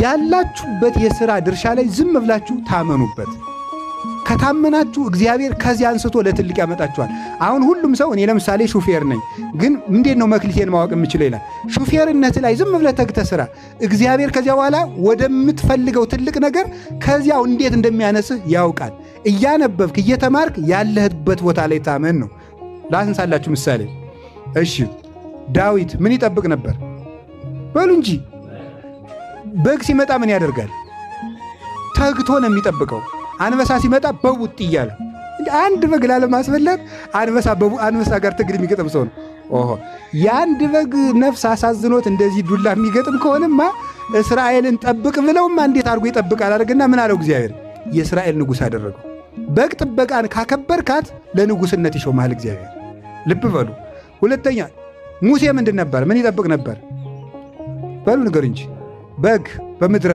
ያላችሁበት የሥራ ድርሻ ላይ ዝም ብላችሁ ታመኑበት። ከታመናችሁ እግዚአብሔር ከዚያ አንስቶ ለትልቅ ያመጣችኋል። አሁን ሁሉም ሰው እኔ ለምሳሌ ሹፌር ነኝ፣ ግን እንዴት ነው መክሊቴን ማወቅ የምችለው ይላል። ሹፌርነት ላይ ዝም ብለህ ተግተህ ስራ። እግዚአብሔር ከዚያ በኋላ ወደምትፈልገው ትልቅ ነገር ከዚያው እንዴት እንደሚያነስህ ያውቃል። እያነበብክ እየተማርክ ያለህበት ቦታ ላይ ታመን ነው። ላንሳላችሁ ምሳሌ። እሺ፣ ዳዊት ምን ይጠብቅ ነበር? በሉ እንጂ፣ በግ ሲመጣ ምን ያደርጋል? ተግቶ ነው የሚጠብቀው። አንበሳ ሲመጣ በቡጥ እያለ አንድ በግ ላለማስበላት አንበሳ ጋር ትግል የሚገጥም ሰው ነው። ኦሆ፣ የአንድ በግ ነፍስ አሳዝኖት እንደዚህ ዱላ የሚገጥም ከሆነማ እስራኤልን ጠብቅ ብለውማ እንዴት አድርጎ ይጠብቃል? አድርግና ምን አለው እግዚአብሔር? የእስራኤል ንጉሥ አደረገው። በግ ጥበቃን ካከበርካት ለንጉሥነት ይሾምሃል እግዚአብሔር። ልብ በሉ። ሁለተኛ ሙሴ ምንድን ነበር? ምን ይጠብቅ ነበር? በሉ ንገር እንጂ፣ በግ በምድረ